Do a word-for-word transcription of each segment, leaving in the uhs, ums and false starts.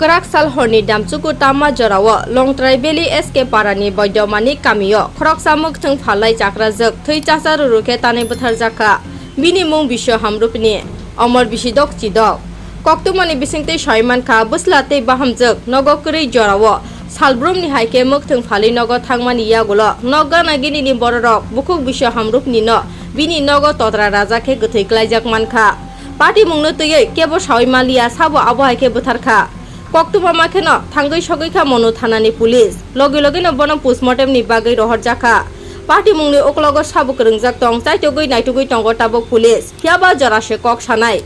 Kwrak sal horni damchuku tamma jorao Longtrai Valley S K parani Boidomani kamio khoroksa mwkthwng phalnai chakrajwk thwi chacha ruru khe tanwi bwtharjakha. Bini mung Biswa Hamrupni, omor bisi dok chidok. Koktwmani bisingtwi sawi mankha, bwsla tei bahamjwk nogo kwrwi jorao salbrumni hai khe mwkthwng phalwi nogo thangmani yagulo nok gana ginini bororok bukhuk Biswa Hamrupnino bini nogo totra raja khe gwthwi klaijak mankha. Patimungno twiwi kebo sawi manliya, sabo abo hai khe bwtharkha. Koktwma ma kheno thangwi sogwi kha Monu thanani police. Logi logino bono postmortemni bagwi rohorjakha. Patimungni uklogo sabo kwrwngjak tong, chaitugwi naitugwi tongo tabuk police. Phiyaba jora se kok sanai.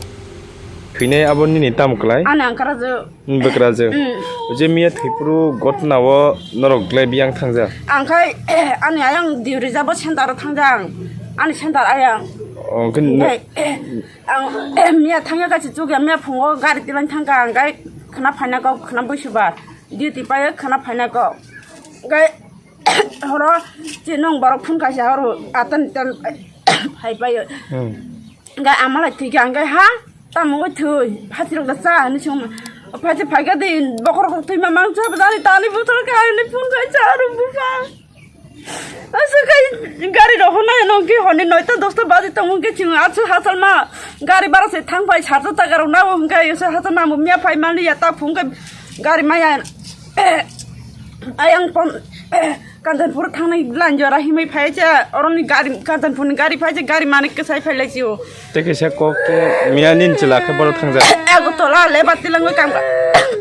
Thwinai abo nini tamo kwlai? Ani angkara je. Bwkrajwk. Mm. Je miya thwiphuru gotnao norok glai biyang thangjak? Ang khai ani ayang diu rijabo center o thangjak. Ani center ayang. Oh, khe no- Ang miya thangya kaisa chukya, miya phungo gari tilang thangka, ang gai khna phaina kok, khna buisubar duty paio, khna phaina kok. Gai horo chinong borok phun kaisa horo atan tan phai paio. Hmm. Gai amalai thwikha, ang gai ha tamo oi thwi, phachirok da cha hinwi songma. Phachi phaikha de bokhorok thwima mangsa bwdani tani bwtharkha hinwi phun kaisa aro bupha. Aswk khai gari rok hwnna hino hwnkhe hwnwi noita dosta baji tongo hwnkhe chwng aswk hachal ma gari bara se thang phai sarta taka rok nabo hwnkhe aswk hachal ma miya phai mani ya ta phung khe gari maya ayang pon Kanchanpur thangnai line jora himwi phai cha oroni gari Kanchanpur ni gari phai cha gari manik kwsai phai lai chio. Tei kaisa kok khe miya nini chwla khe borok thangjak. Agartala le bati langwi kam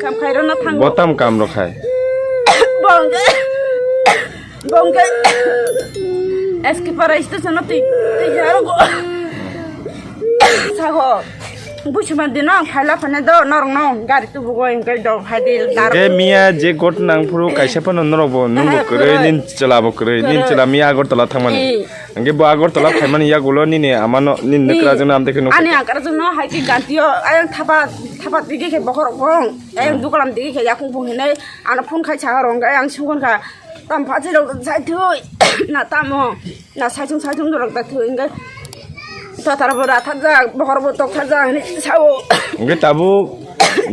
kam khai rwna thango. Bo tam kam rok khai? Bongke bongke S K para station no twi twi jaro go. Sago buchuma dino ang phaila phane do norok no gari tubugo hingke do phai di dar. Ge miya je got nang phuru kaisa phano norok bo nung bo kwrwi nin chwla bo kwrwi nin chwla miya Agartala thangmani. Hingke bo Agartala phaimani yagulo nini amano nini nukra jwngno amtwi khe nukha. Ani angkara jwngno hai khe ganti o ayang thapa thapa digi khe bokhorok bong ayang dugalam digi khe yakung bung hinai ano phone khai saha rong ayang sungkon kha tam phachi rok sai thui na tamo na saichung saichung rok da thui hingke totar bo rathak jak bokhor bo tokthak jak hinui sao. Hingke tabuk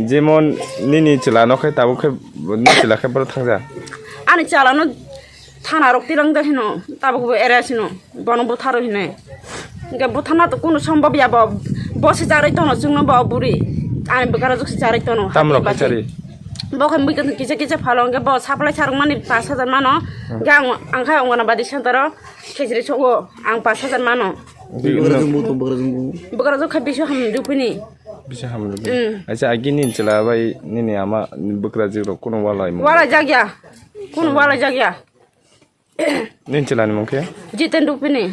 jemon nini chwla no khe tabuk khe nini chwla khe boro thangja. Ani chwla no thana rok tirang de hino tabuk bo ere sino bono butharo hinui. Hingke buthana to kunu sombab ya bo, bo se charwi tono chwngno bo buri. Ani bwkara juk se charwi tono. Tam rok khe chari? Bo khe mui kisa kisa phalo hingke bo supply sarwk mani pash hajar mano. Hingke ang ang kha Anganabadi center o khejri sogo ang pash hajar mano. Bwkra juk kha bisu ham rupini. Bisu ham rupini. Acha agi nini chwla bai nini ama bwkra juk rok kunu walai mo? Walai jakya. Kunu walai jakya. Nini chwla ni mung khe? Jiten Rupini.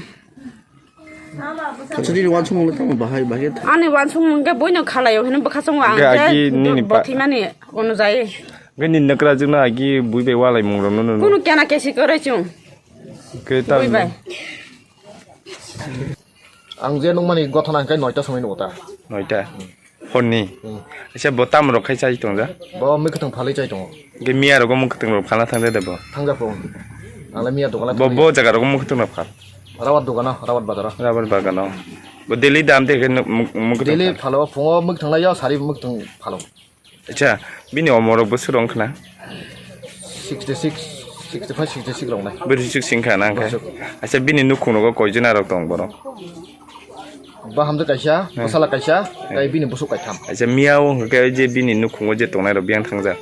Acha nini wansukmung le tamo bahai bahai khe? Ani wansukmung khe boino khalaio hino bwkha chongo ang khe agi nini bothimani ono jai. Hingke nini nokra jwkno agi bui bai walai mung rok no. Kunu kena kesi kwrwi chwng. Hingke tam. Bui bai. Ang je nukmani gothona hingke noita somoi nugo ta. Noita. Horni. Hmm. Acha bo tam rok khai chai tongja? Bo mui kwthwng phalwi chai tongo. Ge miya rogo mui kwthwng rok phalna thangja de bo? Thangja phung. Ang le miya dogana. Bo bo jaga rogo mui kwthwng rok phal? Rawat dogana, Rawat bazaro. Rawat bagano. Bo daily dam te ke mui kwthwng phalo phungo mui kwthwng lai yo sari mui kwthwng phalo. Acha, bini omorok bwswk rong khna? Sixty six, sixty five, sixty six rong nai. Bwswk sing kha na khe? Acha, bini nukhung rogo koijon arok tong borok? Bahamjwk kaisa, bwsala kaisa, tei bini bwswk kaitham. Acha, miya o hwnkhe je bini nukhungo je tongnai rok biyang thangjak?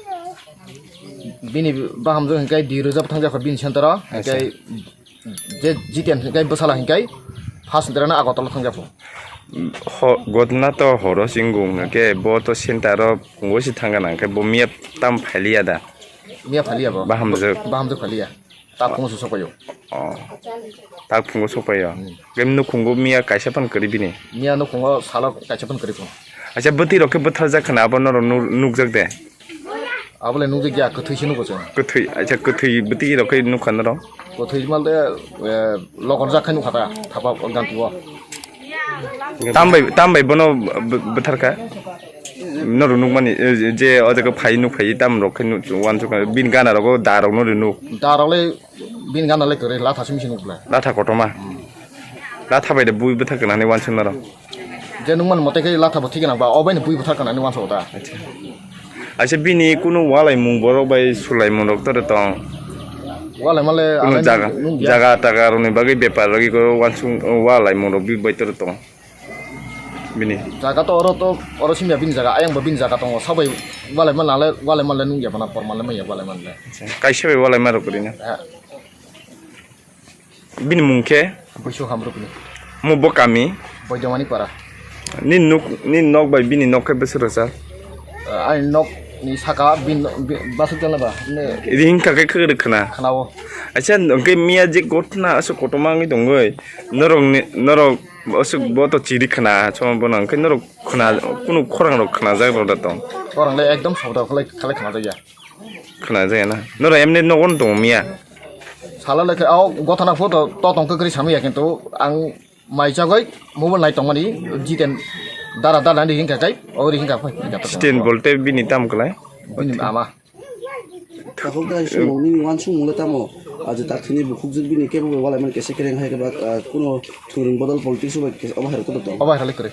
Bini bahamjwk hwnkhe di rwjak thangjak bini center o, hwnkhe je Jiten hwnkhe bwsala hwnkhe first derana Agartala thangjaphuru. Ho-, gotna to horo chwng wng khe bo to center o phungo se thangkha nang khe bo miya tam phailiya da? Miya phailiya bo. Bahamjwk. Bahamjwk phailiya. Ta phungo se sokpaio. Oh. Ta phungo sokpaio. Hmm. Khe nukhungo miya kaisa phan kwrwi bini? Miya nukhungo salo kaisa phan kwrwi phungo. Acha bwtwi rok khe bwtharjak khna abo norok nu-, nukjak de? Abole nukjakya, kwthwi se nugo chwng. Kwthwi, acha kwthwi bwtwi rok khe nukha norok? Kwthwi malte, eh, lokor jak khai nukha ta, thapa ganti o. Tambai, tambai bono bw-, bwtharkha? Norok nukmani, eh, je o jaga phai nukphai tam rok khe nuk-, uansukha, bini gana rogo da rok no rinuk. Da rok le bini gana le kwrwi, latha simi se nuk bwle. Latha kotorma? Latha bai de bui bwthar kana hinwi uansuk norok? Je nukmani mote khe latha bo thik gwnang ba, o bai ni bui bwthar kana hinwi uansuk ta. Acha. Aisa bini kunu walaimung borok bai sulaimungrok tore tong. Walaimale Kunu alai jaga, nung-, nungya. Jaga taga rokni bagwi bepar rogwi ko wansung walaimung rok bi bai tore tong. Bini. Jaga to oro to, oro simya bini jaga, ayang bo bini jaga tongo, sabai walaimale, walaimale nungya bana pormale maya walaimale. Kaisa bai walaima rok rina. Ha. Bini mung khe? Buisu Hamrukni. Mo bo kami? Boidamani para. Ni nuk, ni nok bai bini nok khe bwswk rwchap? Ah, ani nok ni saka bin, bin, basuk jana ba? Ne. Ring ka khe khwrwk khna? Khna o. Acha, hwnkhe miya je gotna aswk kotorma wngwi tongwi. Norok ni, norok aswk bo to chiri khna, choma bono hwnkhe norok khna, kunu khorang rok khna jak rw da tong. Khorang le ekdom sabda khalai, khalai khna jak ya. Khna jaya na. Noro emni nogon tong miya. Sala lekha, o gotana photo to tong kwkri samya, kintu ang mai chagoi mobile nai tongmani jiten dara dara ni hingka kai, o ri hingka phai. Sten bolte bini tam klai. Bini ama. Takhuk da sumung nini wansung mungla tamo. Aje tak thini bukhuk jik bini kebo wala man kese kereng hai keba, ah, kuno thuring bodol politics bai kese obo hai rok to. Obo hai rok to.